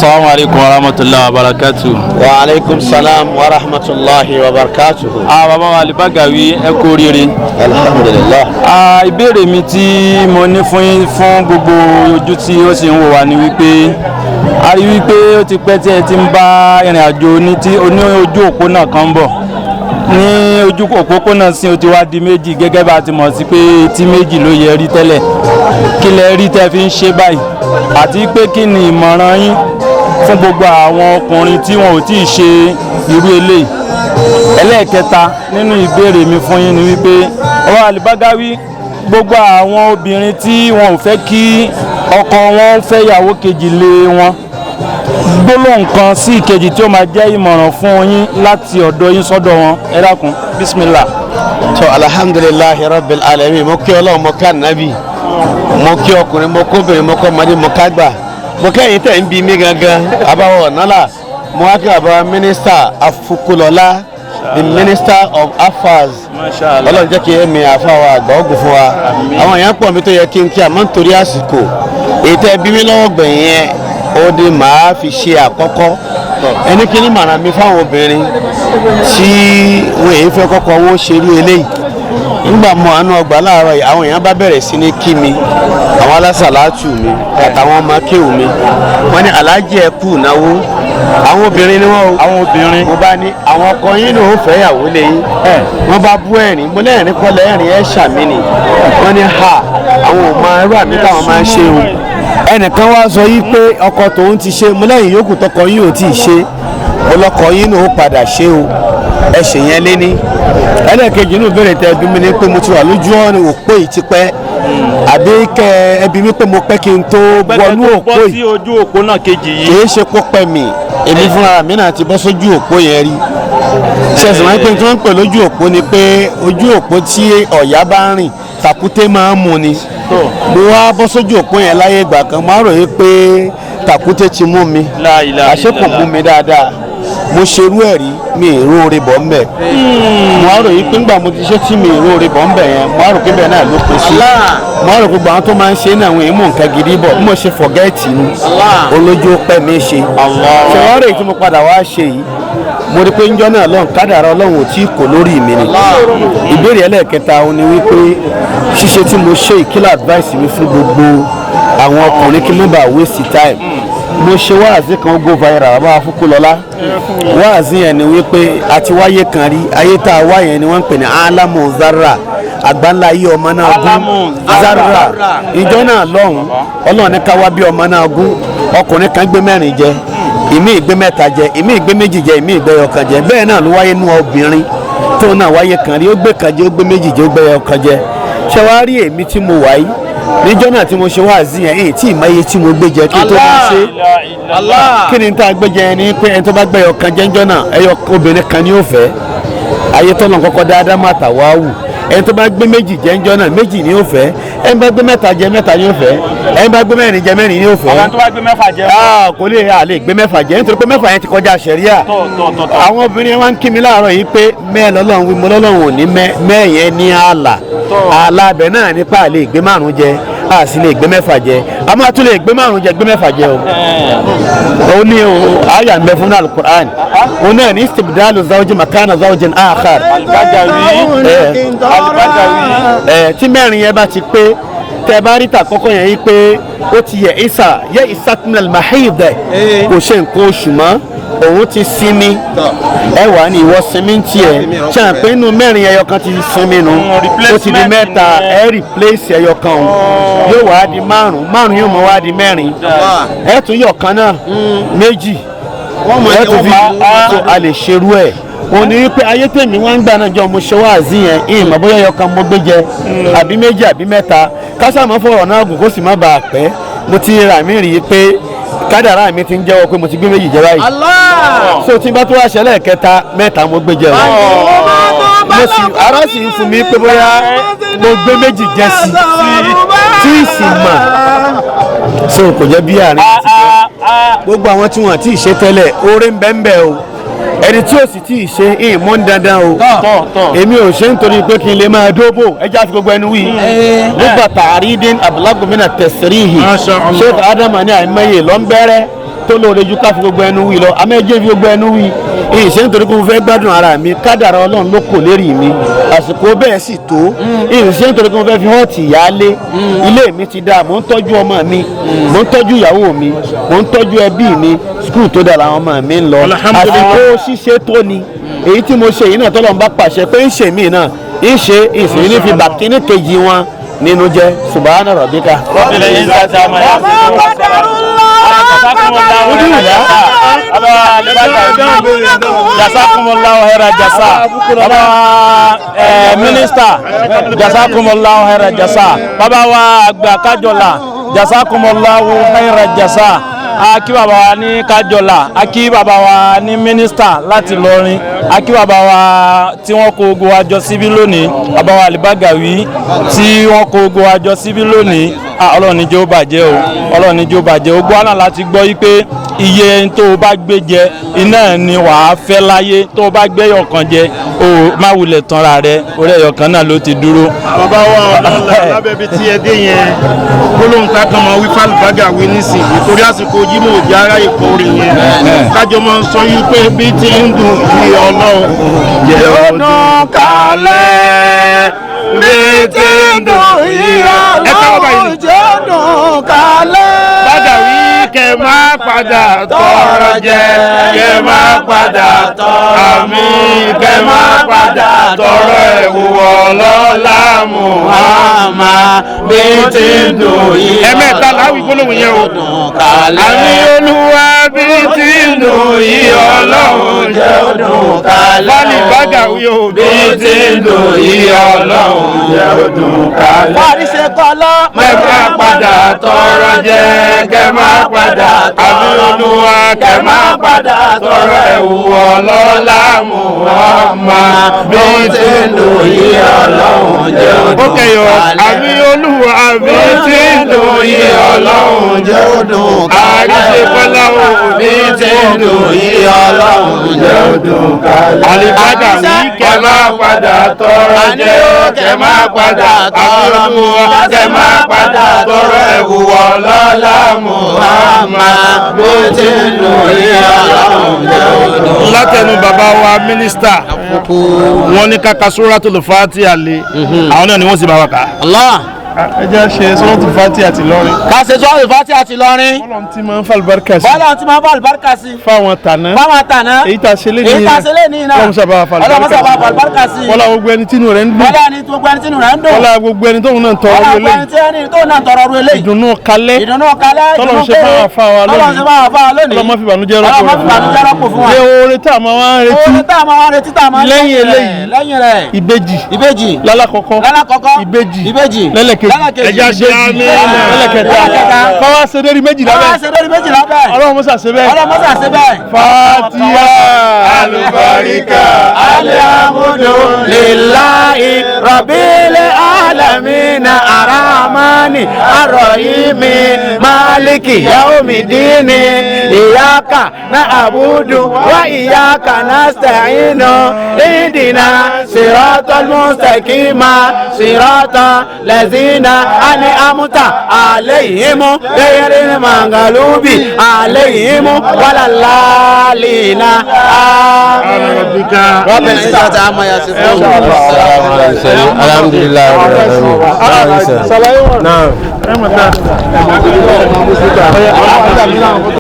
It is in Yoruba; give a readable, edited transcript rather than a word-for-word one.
Assalamu alaikum wa rahmatullahi wa barakatuh. Wa aleykum salam wa rahmatulahi wa barakatuhu. Bàbá wa Alibagawi, ẹ kú oríire. Alhamdulilah. Ìbéèrè mi tí mo ní fún yín, fún gbogbo ojú tí ó sì ń wò wá, ni wípé a rí wípé ó ti pẹ́ tí ẹ ti ń bá ìrìn àjò ní tí oní ojú òpónà kan bọ̀ ní ojú òpópónà sí, ó ti wá di méjì, gẹ́gẹ́ bá a ti mọ̀ sí pé tí méjì ló yẹ rí tẹ́lẹ̀. Kí lẹ rí tẹ́ fi ń ṣe báyìí, àti pé kí ni ìmọ̀ràn yín fún gbogbo àwọn ọkùnrin tí wọn ò tí ì ṣe irú eléyìí? Ẹlẹ́ẹ̀kẹta nínú ìbéèrè mi fún yín ni wípé ọwọ́ Alibagawi, gbogbo àwọn obìnrin tí wọn ò fẹ́ kí ọkọ wọn fẹ́ ìyàwó kejì lé wọn, gbólóhùn kan sí ìkejì tí ó máa jẹ́ ìmọ̀ràn fún yín láti ọ̀dọ̀ yín sọ́dọ̀ wọn, ẹ dákun, bismillah. Tó, alhamdulilahi rabbil alamin. Mo kí Ọlọ́run, mo kí Ànábì, mo kí ọkùnrin, mo kóbìnrin, mo kọ́ ọmọdé, mo kágbà, mo kẹ́yìn tẹ̀ ń bi mí gangan àbáwọ̀ nálà. Mo wá kí àbá Mínísítà Afukulọ́lá, the Minister of Affairs. Ọlọ́run jẹ́ kí ẹ̀mí àfàwọ̀ àgbà ogun fún wa. Àwọn èèyàn pọ̀ mi tó yẹ kí n kí, àmọ́ nítorí àsìkò, èyí tẹ́ bí mi lọ́wọ́ gbẹ̀yìn yẹn, ó di màá fi ṣe àkọ́kọ́. Ẹni kí ni màrà mi fáwọn obìnrin tí wọn èyí fẹ́ kọ́kọ́ owó ṣerú eléyìí? Nígbà mọ àánú ọgbà láàárọ̀ yìí, àwọn èèyàn bá bẹ̀rẹ̀ sí ní kí mi, àwọn alásàlátù mi àtàwọn ọmọ kéwù mi, wọ́n ní, "Aláàjì, ẹ kú ìnáwó." Àwọn obìnrin ni wọ́n o. Àwọn obìnrin. Mo bá ní àwọn ọkọ yín ló ń fẹ́ yàwó lé yín. Wọ́n bá bú ẹ̀rín. Mo lẹ́rìn kọ́ lẹ́rìn ẹ̀ ṣàmì ni. Wọ́n ní ha, àwọn ò mọ irú àmì táwọn máa ń ṣe o. Ẹnìkan wá sọ yí pé ọkọ tòun ti ṣe. Mo lẹ́yìn yòókù tọkọ yín ò tí ì ṣe, mo lọkọ yín ló padà ṣe o. Ẹ ṣe yẹn lé ní. Ẹlẹ́ẹ̀kejì inú ìbéèrè tẹ ẹbí mi ni pé mo ti wà lójú ọ̀nà òpó yìí ti pẹ́, àbí kẹ ẹbí mi pé mo pẹ́ kí n tó wọnú òpó bọ́ yìí? Sí ojú òpónà kejì yìí. Kìí ṣe kó pẹ́ mi, èmi fúnra mi náà ti bọ́ sójú òpó yẹn rí. Ṣẹ̀sìn wọn pé tí wọ́n ń pè lójú òpó ni pé ojú òpó tí ọ̀yá bá ń rìn, tàkúté máa ń mú ni. Mo wá bọ́ sójú òpó yẹn láyé ìgbà kan, mo á rò yí pé tàkúté ti mú mi. La ilaha Àṣé kò illallah. mú mi dáadáa. Mo ṣerú ẹ̀ rí, mi ì róore bọ̀ ń bẹ̀. Mo á rò yí pé ńgbà mo ti ṣe tí mi ì róore bọ̀ ń bẹ̀ yẹn, mo á rò pé bẹ́ẹ̀ náà ló pín sí. Mo á rò pé gbogbo àwọn tó máa ń ṣe ní àwọn èèmọ̀ nǹkan gidi bọ̀, bí mo ṣe forget ni olójú pẹ́ mi ṣe. Ṣe wọ́n rè tí mo padà wá ṣe yìí, mo rí pé ńjọ́ náà lọ́n kádàrá Ọlọ́run ò tí kò lórí mi ni. Ìbéèrè ẹlẹ́ẹ̀kẹta òun ni wípé ṣíṣe tí mo ṣe, ìkílà advice mi fún gbogbo àwọn ọkùnrin kí mo bá waste time. Mo ṣe wáàzí kan, ó go viral, bàbá Afúkúlọ́lá. Wáàzí yẹn ni wípé àti wáyé kan rí, ayé tá a wá yẹn ni wọ́n ń pè ní alamu zarra, àgbáńlá ayé ọmọ náà gún. Alamu zarra. Ìjọ náà lọ́hùn, Ọlọ́run ní ká wá bí ọmọ náà gún. Ọkùnrin kan gbé mẹ́rin jẹ, ìmí ìgbé mẹ́ta jẹ, ìmí ìgbé méjì jẹ, ìmí ìgbé ọ̀kan jẹ. Bẹ́ẹ̀ náà ló wáyé nú obìnrin tó náà wáyé kan rí, ó gbé kan jẹ, ó gbé méjì jẹ, ó gbé ọ̀kan jẹ. Ṣé wàá rí èmi tí mo wáyé níjọ́ náà tí mo ṣe wáàzí yẹn, èyí tí ìmọ̀ye tí mo gbé jẹ kí n tó máa ṣe? Kí ni tá a gbé jẹ ni pé ẹni tó bá gbé ọ̀kan jẹ níjọ́ náà, ẹyọ obìnrin kan ni ó fẹ́. Ayé tọ́nà kọ́kọ́ dáadáa má tà wá wù. Ẹni tó bá gbé méjì jẹ níjọ́ náà, méjì ni ó fẹ́. Ẹni bá gbé mẹ́ta jẹ, mẹ́ta ni ó fẹ́. Ẹni bá gbé mẹ́rin jẹ, mẹ́rin ni ó fẹ́. Àwọn tó bá gbé mẹ́fà jẹ? Ah, kò lè à lè gbé mẹ́fà jẹ, nítorí pé mẹ́fà yẹn ti kọjá ṣẹ̀ríà. Tọ́ tọ́ tọ́ tọ́. Àwọn obìnrin wa ń kí mi láàárọ̀ yìí pé mẹ́ẹ̀ lọ́lọ́run wí. Mo lọ́lọ́run ò ní mẹ́ mẹ́ẹ̀ yẹn ní ààlà. Ààlà abẹ náà nípa à lè gbé márùn jẹ, a sì lè gbé mẹ́fà jẹ. A máa tún lè gbé márùn jẹ, gbé mẹ́fà jẹ o. Ó ní o, àyà ń bẹ fún Alukur'an, òun náà ní istibdalu zawjin makana zawjin akhar. Alibagawi. Alibagawi. Ẹ tí mẹ́rin yẹn bá ti pé, tẹ bá rí tàkọ́kọ́ yẹn yí pé ó ti yẹ isa yẹ isa minal mahid, kò ṣe nǹkan oṣù mọ́, òun ti sinmi. Ẹ wà ní ìwọ sinmi ń tiẹ̀ ṣe à ń pé inú mẹ́rin, ẹyọ kan ti sinmi nu, ó ti di mẹ́ta. Ẹ replace ẹyọ kan o, yóò wá di márùn, márùn yóò mọ wá di mẹ́rin. Ẹ tún yọ kan náà, méjì ẹ tún fi so a lè ṣerú ẹ̀. Òun ni wípé ayé tèmi wọ́n ń gbà náà jọ mo ṣe wáàzí yẹn, ìmọ̀ bóyá ẹyọ kan mo gbé jẹ àbí méjì àbí mẹ́ta. Kásámọ́ fọ̀rọ̀ náà gùn kó sì má bàa pẹ́. Mo ti rà mí rí i pé kádàrá mi ti ń jẹ́wọ́ pé mo ti gbé méjì jẹ báyìí. So tí n bá tó wá ṣẹlẹ̀ kẹta, mẹ́ta mo gbé jẹ o. Mo sì ara sì ń fún mi pé bóyá mo gbé méjì jẹ sí tí ì sì mà. So kò jẹ́ bí àárín gbogbo àwọn tí wọ́n ti ṣe tẹ́lẹ̀, oore ń bẹ ń bẹ o. Ẹni tí ò sì tí ì ṣe ìmọ̀ ń dandan o. Èmi ò ṣe nítorí pé kí n lè máa dóbò. Ẹ já fi gbogbo ẹnu wí nígbà tààrídìn abúlágùnmínà tẹ̀sírìhì. Sheikh Adam ní àìmọye ló ń bẹ̀rẹ̀. tó lóore ju ká fi gbogbo ẹnu wí lọ, àmọ́ ẹ jẹ́ fi gbogbo ẹnu wí. Ìṣe nítorí pé mo fẹ́ gbádùn ara mi, kádàrá Ọlọ́run ló kò lérí mi, àsìkò bẹ́ẹ̀ sì tó. Ìṣe nítorí pé mo fẹ́ fi hàn tì yálé ilé mi ti dáa, mò ń tọ́jú ọmọ mi, mò ń tọ́jú ìyàwó mi, mò ń tọ́jú ẹbí mi, school tó dáa làwọn ọmọ mi ń lọ. Alhamdulillah. Àsìkò ṣíṣe tó ni èyí tí mo ṣe yìí náà, tọ́lọ́run bá pàṣẹ pé ń ṣe mí náà, ń ṣe ìsìn ní fi bàkínní kejì wọn nínú jẹ́. Subhana rabbika. Rabbil izzati amma yasifun. Jazakumullahu khairan jasa. Baba mínísítà, jazakumullahu khairan jasa. Baba wa àgbà Kájọlá, jazakumullahu khairan jasa. A kí baba wa ní Kájọlá, a kí baba wa ní mínísítà láti Ìlọrin, a kí baba wa tí wọ́n kó ogun wa jọ síbí lónìí, baba wa Alibagawi tí wọ́n kó ogun wa jọ síbí lónìí. Ọlọ́run ní jẹ́ ó bàjẹ́ o, Ọlọ́run ní jẹ́ ó bàjẹ́ o. Gbọ́nà láti gbọ́ yí pé iye tó o bá gbé jẹ iná ni wàá fẹ́ láyé. Tó o bá gbé ẹyọkan jẹ, o má wulẹ̀ tanra rẹ, orí ẹyọkan náà ló ti dúró. Bàbá wa ọlọ́lá, lábẹ́ ibi tí ẹ dé yẹn, gbólóhùn tá a kan máa wí fálùbágà wí nísìnyí torí àsìkò Jímọ̀ òjì ara ìkó orin yẹn, kájọ máa ń sọ yí pé bí ti ń dùn yí, Ọlọ́run jẹ́ ọdún kalẹ̀ bí ti ń dùn yí, Ẹ káwọ́ báyìí. jẹ́ ọdún kalẹ̀. Padà wí kẹ má padà tọrọ jẹ, kẹ má padà tọrọ, àmín, kẹ má padà tọrọ ẹ̀wù ọlọ́lá Muhammad bí ti ń dùn yìí. Ẹ̀mẹ́ta láwùí gbólóhùn yẹn o. Àmín Olúwa, bí ti ń dùn yìí, Ọlọ́run jẹ́ ó dùn kálẹ̀. Báàlì bágà wí o. Bí ti ń dùn yìí, Ọlọ́run jẹ́ ó dùn kálẹ̀. Parí ṣe kọ́lá. Kẹ má padà tọrọ jẹ, kẹ má padà tọrọ, Olúwa, kẹ má padà tọrọ ẹ̀wù ọlọ́lá Muhammad bí ti ń dùn yìí, Ọlọ́run jẹ́ ó dùn kálẹ̀. Àmín Olúwa, bí ti ń dùn yìí, Ọlọ́run jẹ́ ó dùn kálẹ̀. Àríṣe kọ́lá o, bí ti ń dùn yìí, Ọlọ́run jẹ́ ó dùn kálẹ̀. Àlìbádà wí kẹ má padà tọrọ jẹ, kẹ má padà tọrọ mu, kẹ má padà tọrọ ẹ̀wù ọlọ́lá Muhammad bó ti ń dùn yìí, Ọlọ́run jẹ́ ó dùn. Látẹnu bàbá wa mínísítà, wọ́n ní ká ka Suratul Fatiha lé, àwọn náà ni wọ́n sì bá wa kà. Allah. Ẹ jẹ́ ṣe sọ́lọ́tù fati àti lọ́rin. Ká ṣe sọ́ọ̀rì fati àti lọ́rin. Bọ́lá tí máa ń fa àlùbáríkà sí. Bọ́lá tí máa ń fa àlùbáríkà sí. Fáwọn tàná. Fáwọn tàná. Èyí tá a ṣe lé ní Èyí tá a ṣe lé ní iná. Ọlọ́run sábà fa Ọlọ́run sábà fa àlùbáríkà sí. Bọ́lá gbogbo ẹni tínú rẹ̀ ń dùn. Bọ́lá ni gbogbo ẹni tínú rẹ̀ ń dùn. Bọ́lá gbogbo ẹni tóun náà tọrọ Bọ́lá ru gbogbo ẹni eléyìí. tí ẹni tóun náà tọrọ ru eléyìí. Ìdùnnú kalẹ̀. Ìdùnnú kalẹ̀. Tọ́lọ́run Ìdùnnú ṣe fáwọn afá wa lónìí. Tọ́lọ́run ṣe fáwọn afá wa lónìí. Ọlọ́run má fi ìbànújẹ́ rọ́pò Ọlọ́run má fi ìbànújẹ́ rọ́pò fún wa. Ṣé oore tá a máa wá ń retí Oore tá a máa wá retí tá a máa ń lẹ́yìn eléyìí? Lẹ́yìn rẹ̀. Ìbejì. Ìbejì. Lálákọ̀ọ́kọ́. Lálákọ̀ọ́kọ́. Ìbejì. Ìbejì. Lẹ́lẹ̀kejì. Lẹ́lẹ̀kejì. Ẹja ṣe àmín. Lẹ́lẹ̀kẹta. Lẹ́lẹ̀kẹta. Káwá ṣe dérí méjì Káwá lábẹ́. ṣe lórí méjì lábẹ́. Ọlọ́run mọ́sà ṣe bẹ́ẹ̀. Ọlọ́run mọ́sà ṣe bẹ́ẹ̀. Fatiha. Alùbáríkà. Alhamdulillahi Rabbil alamin arahmani arrahimi maliki yaumidini iyaka na'budu wa iyaka nasta'inu ihdina siratal mustaqima siratal lazina an'amta alayhim ghayril maghlubi alayhim waladdallina amin. رب العزة عما يصفون. Alhamdulilayi rabbil alamin. Naam.